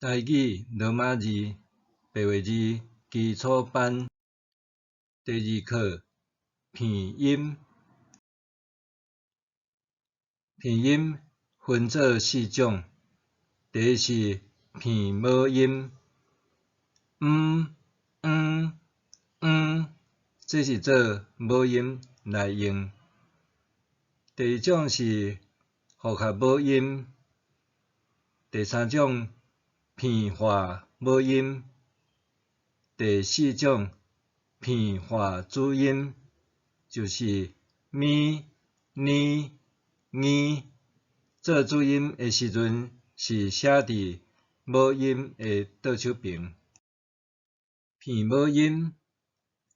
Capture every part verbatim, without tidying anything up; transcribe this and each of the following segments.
Taigi, doma ji, pewe ji, ki cho pan, te ji khou, phi im. Phi im, hun cho si chong, te si phi mo im. M, ng, ng, te si cho bo im nai ing. Te chong si ho kha bo im. Te sa chong phi hua bo im. Te si chong phi hua chu im. Chu si mi, ni, ngi, cho chu im e si zun si sia ti bo im e to chu ping. Phi bo im,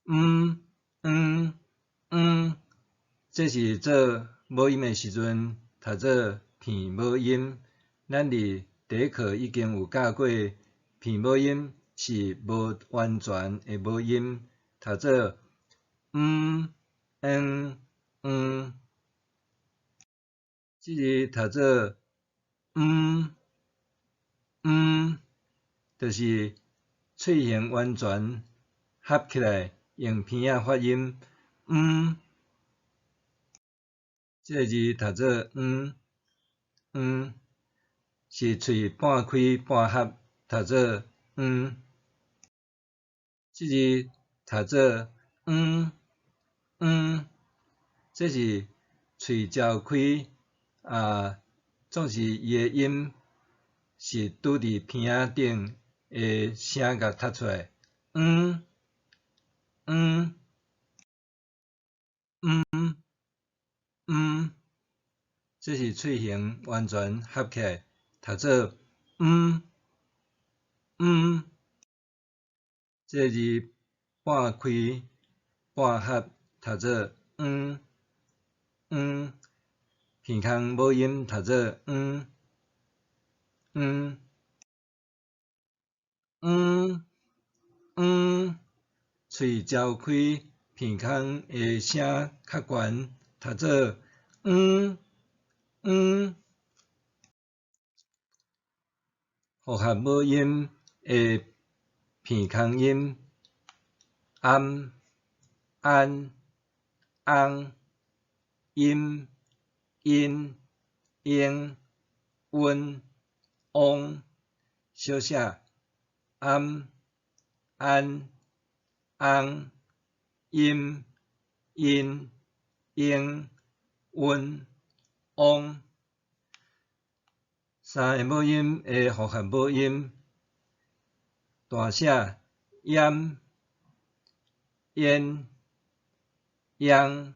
m, ng, ng, te si cho bo im e si zun, tha cho phi bo im, nandi te khou i kiang u ka kwe, phi bo im, si bo wan chuan e bo im, tha cho, m, ng, ng, Chiji tha cho, m, m, ta si chui hiang wan chuan hap khe lai, ying phi a huat im, m. Chiji tha cho, m, m, si chui pua khui pua hap, tha cho, m. Chiji tha cho, ng, ng, chiji chui chau khui, a, chong si ye im, si tu di phi a ting e sia ga tha chuai. Ng, ng, m, m, chiji chui hiang wan chuan hap khe, tha cho, m, m, chiji pua khui, pua hap, tha cho, ng, ng, phi khang bo im, tha cho, ng, ng, ng, ng, chui chau khui, phi khang e sia kha kuan, tha cho, ng, ng, ho kha bo im e phi khang im, am, an, ang, im, in, ing, un, ong, siu sia, am, an, ang, im, in, ing, un, ong. Sa e bo im e ho kha bo im. Tua sia, yam, yen, yang,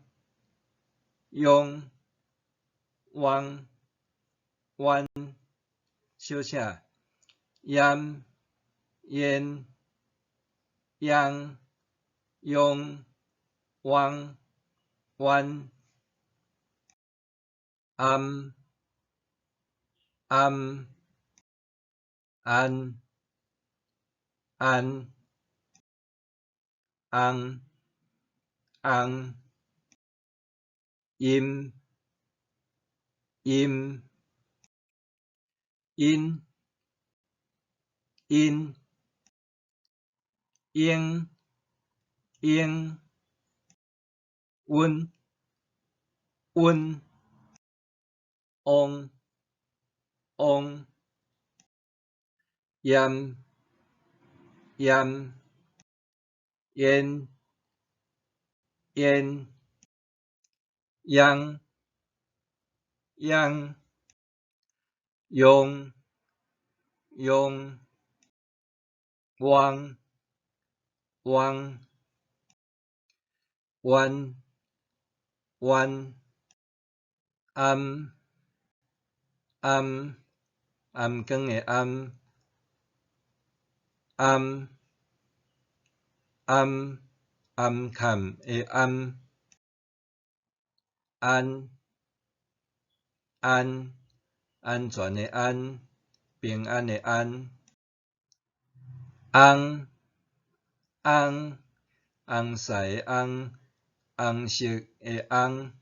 yong, wang, wan, siu sia, yam, yen, yang, yong, wang, wan, am, am, an, an, ang, ang, im, im, in, in, ing, ing, un, un, ong, ong, yam, yam, yen, yen, yang, yang, yong, yong, wang, wang, wan, wan, am, am, am kang e am, am, am, am kham e am, an, an, an chuan e an, ping an e an, ang, ang, ang sai ang, ang sik e ang,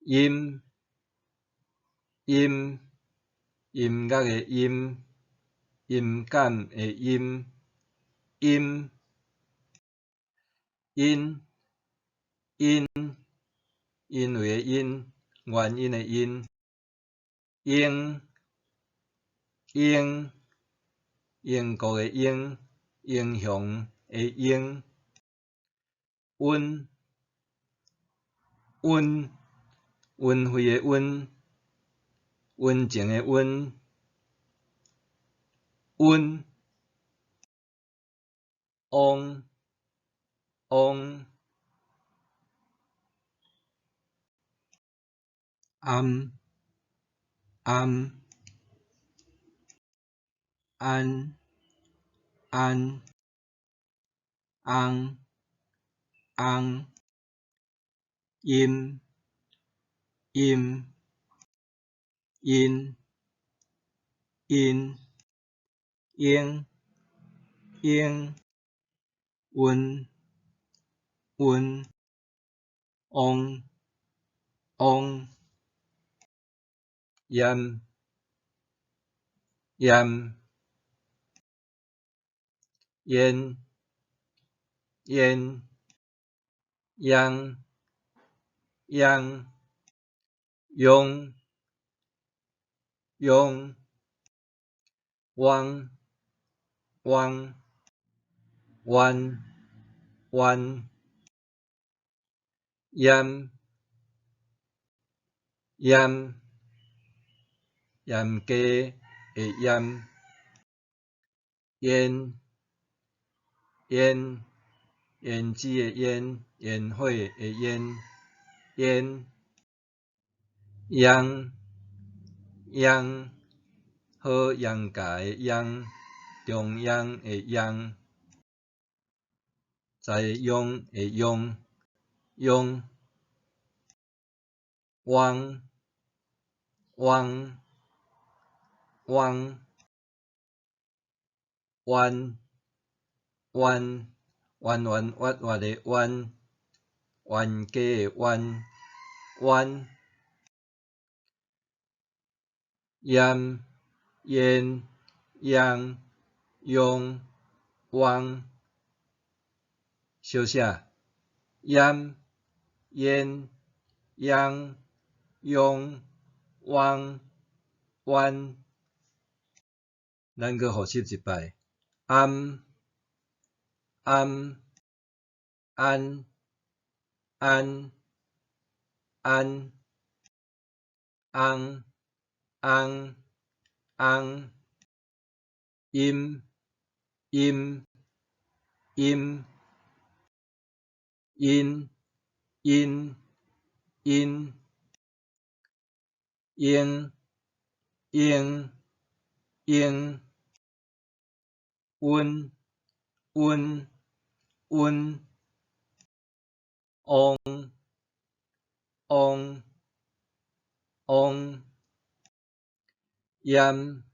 im, im, im gak e im, im kan e im, im, in, in, in ui e in, guan in e in, ing, ing, ing kou e ing, ing hiong e ing, un, un, un hui e un, un chiang e un, un, ong, ong, am, am, an, an, ang, ang, im, im, in, in, ing, ing, un, un, ong, ong, yam, yam, yen, yen, yang, yang, yong, yong, wang, wang, wan, wan, yam, yam, yam ke e yam, yen, yen, yen chi e yen, yen hui e yen, yen, yang, yang, he yang kai yang, tiong yang e yang, cai yong e yong, yong, wang, wang, wang, wan, wan, wan, wan, wat, wat e wan, wan ke wan, wan, yam, yen, yang, yong, wang, siusia, yam, yen, yang, yong, wang, wan, nang ge ho sip sip pai, am, am, an, an, an, ang, ang, ang, im, im, im, in, in, in, ing, ing, ing, un, un, un, ong, ong, ong, yam,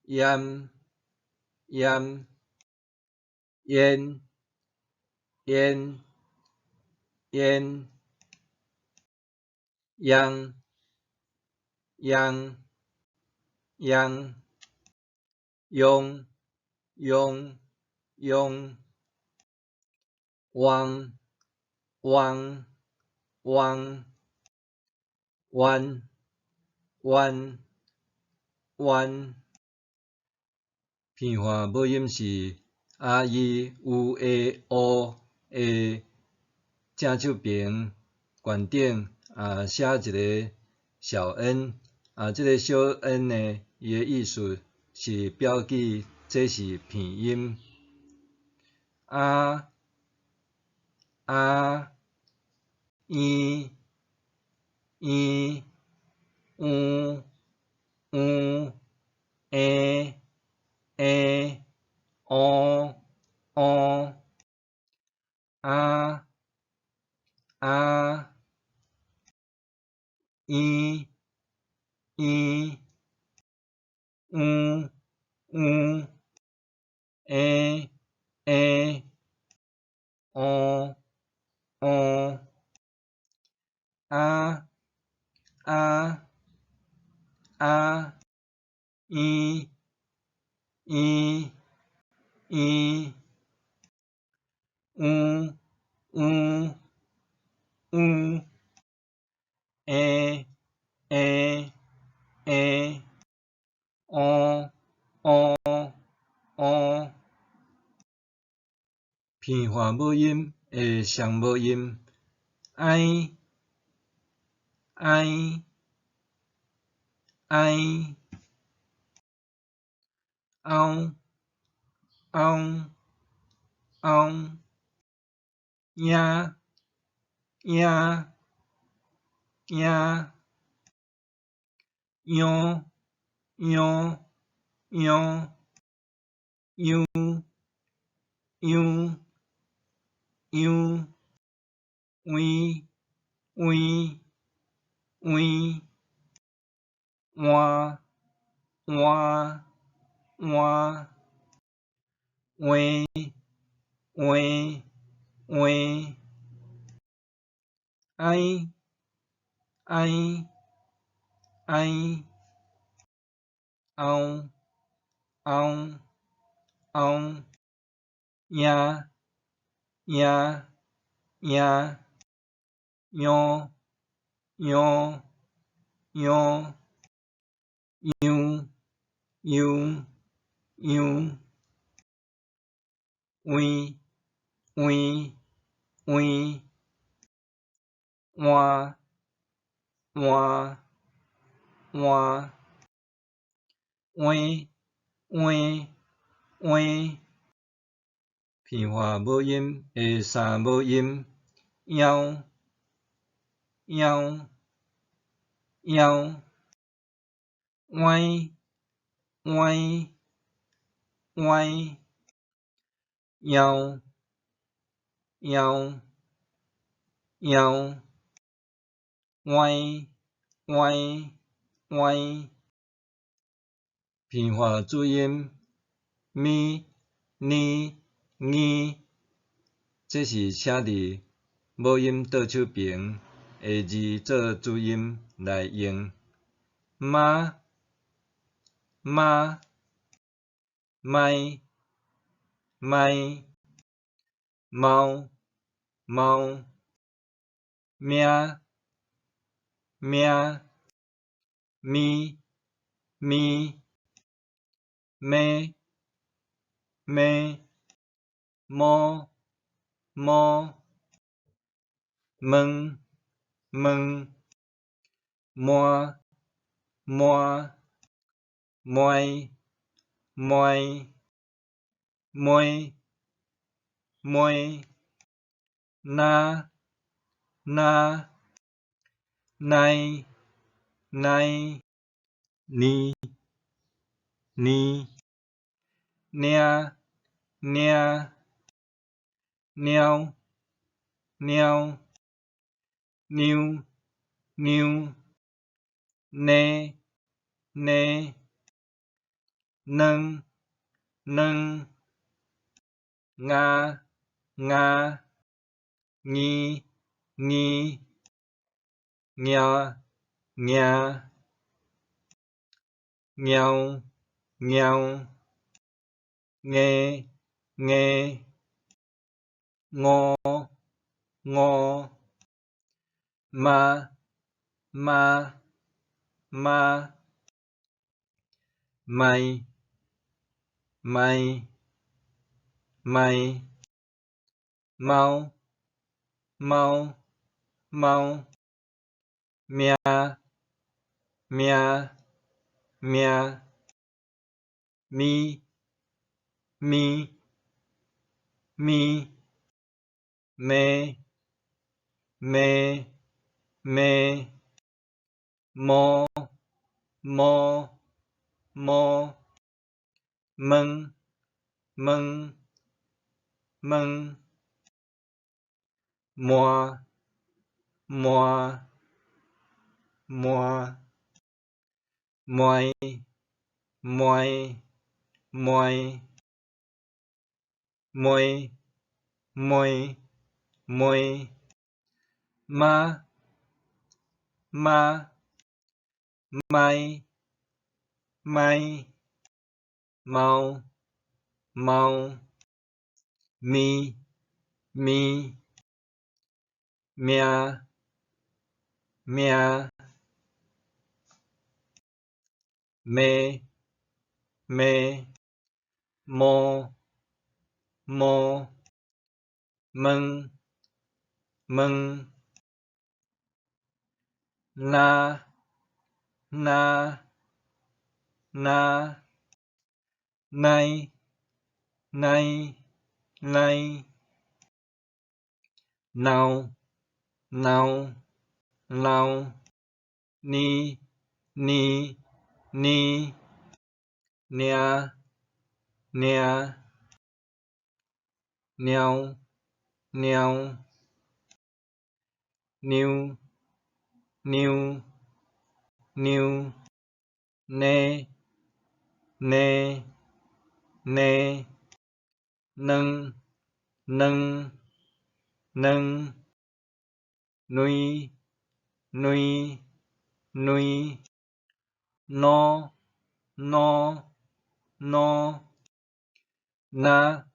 yam, yam, yen, yen, yen, yang, yang, yang, yong, yong, yong, wang, wang, wang, wan, wan, wan. Pinghua bu yim si, a, i, u, e, o, e, cha chu piang, kuan tiang, a, sia chire, xiao en, a, chire xiao en ne, ye i su, si piao ki, che si ping yim. A, a, i, i, u, u, e, e, o, o, a, a, i, i, u, u, e, e, o, o, a, a, a, i, i, i, u, u, u, e, e, e, o, o, o. Pinghua bu im, e siang bu im. Ai, ai, ai. Au, au, au. Ia, ia, ia. Io, io, io. Iu, iu, iu. Ui, ui, ui. Ua, ua, ua. Ue, ue, ue. Ai, ai, ai. Au, au, au. Ia, ia, ia. Io, io, io. Iu, iu, iu. Ui, ui, ui. Ua, ua, ua. Ue, ue, ue. Pinghua bu im, e sa bu im. Iau, iau, iau. Uai, uai, uai. Iau, iau, iau. Uai, uai, uai. Pinghua chu im, mi, ni, ngi. Che si sia di, bo im ta chu piang, e ji cha chu im dai iang. Ma, ma, mai, mai. Mau, mau. Mia, mia. Mi, mi. Me, me. Mo, mo. Meng, meng. Mwa, mwa. Mwi, mwi. Mwi, mwi. Na, na. Nei, nei. Ni, ni. Nia, nia. Niau, niau. Niu, niu. Ne, ne. Nang, nang. Nga, nga. Ngi, ngi. Ngia, ngia. Ngiau, ngiau. Nge, nge. Ngo, ngo. Ma, ma, ma. Mei, mei, mei. Mau, mau, mau. Mia, mia, mia. Mi, mi, mi. Me, me, me. Mo, mo, mo. Meng, meng, meng. Mwa, mwa, mwa. Mwi, mwi, mwi. Mwi, mwi, mwi. Ma, ma. Mei, mei, mou, mou, mi, mi, mia, mia, me, me, mo, mo, meng, meng, na, na, na, nei, nei, nei, now, now, now, ni, ni, ni, nia, nia, niau, niau, niu, niu, niu, ne, ne, ne, neng, neng, neng, nui, nui, nui, no, no, no, na,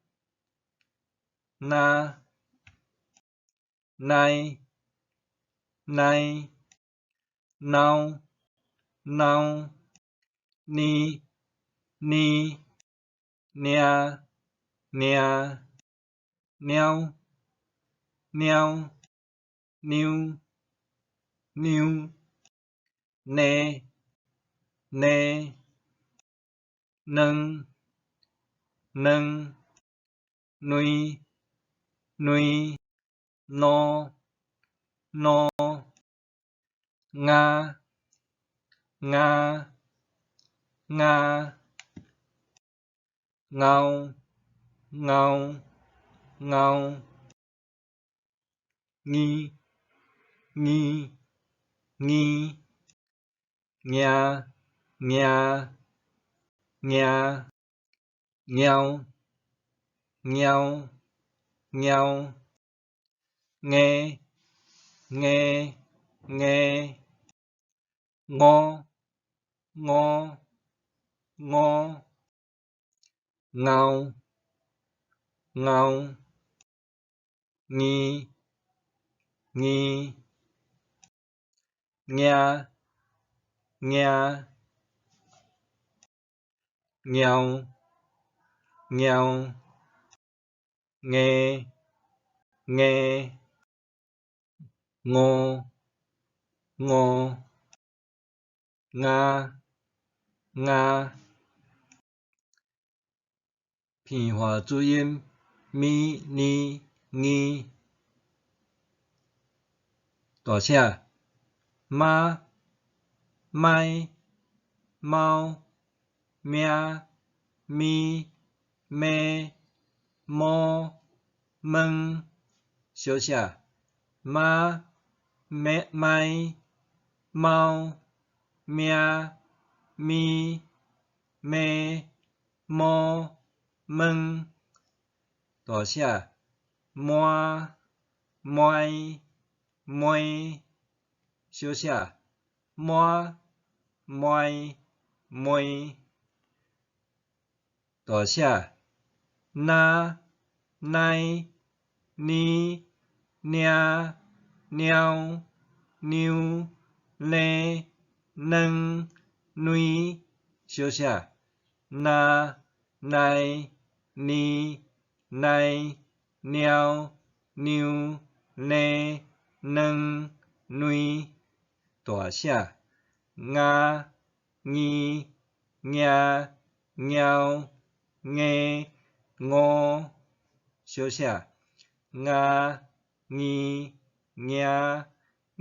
na, nei, nei, now, now, ni, ni, nia, nia, niau, niau, niu, niu, ne, ne, neng, neng, nui, nui, no, no, nga, nga, nga, ngau, ngau, ngau, ngi, ngi, ngi, ngia, ngia, ngia, ngiau, ngiau, ngiau, nge, nge, nge, ngo, ngo, ngo, ngau, ngau, ngi, ngi, ngia, ngia, ngiau, ngiau, nge, nge, ngo, ngo, nga, nga, phi hua chu yim, mi, ni, ngi, tuasia, ma, mei, mou, mia, mi, me, mo, meng, siusia, ma, me, mei, mou, mia, mi, me, mo, meng, tuasia, mua, muai, mui, siusia, mua, muai, mui, tuasia, na, nei, ni, nia, niau, niu, ne, neng, nui, siusia, na, nei, ni, nei, niau, niu, ne, neng, nui, tuasia, nga, ngi, ngia, ngiau, nge, ngo, siusia, nga, ngi, ngia,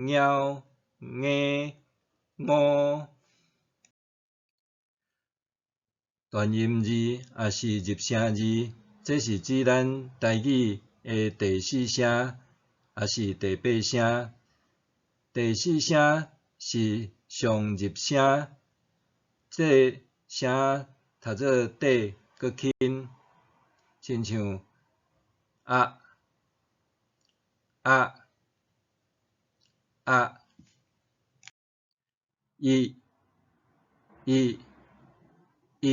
ngiau, nge, ngo, tuan yim zi, asi zipsia zi, che si chi dan taigi, e tei si sia, asi tei pe sia, tei si sia, si siang zipsia, che sia, tha ze te, kakhin, sin siu, a, a, a, i, i,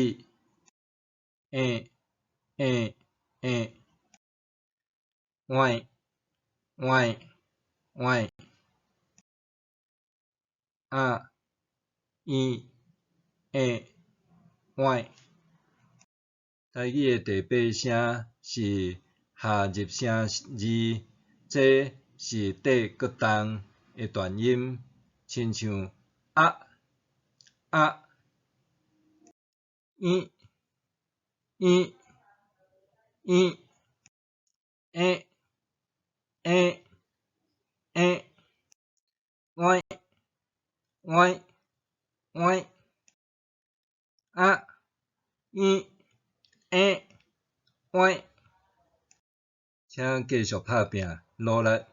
i, e, e, e, uai, uai, uai, a, i, e, uai. Taigi e te pe sia si ha zip sia ji ce si te katang e tuan yim chin siu a, a, i, i, i, e, e, e, uai, uai, uai, a, i, e, uai. Thank you, so pha pia lo la.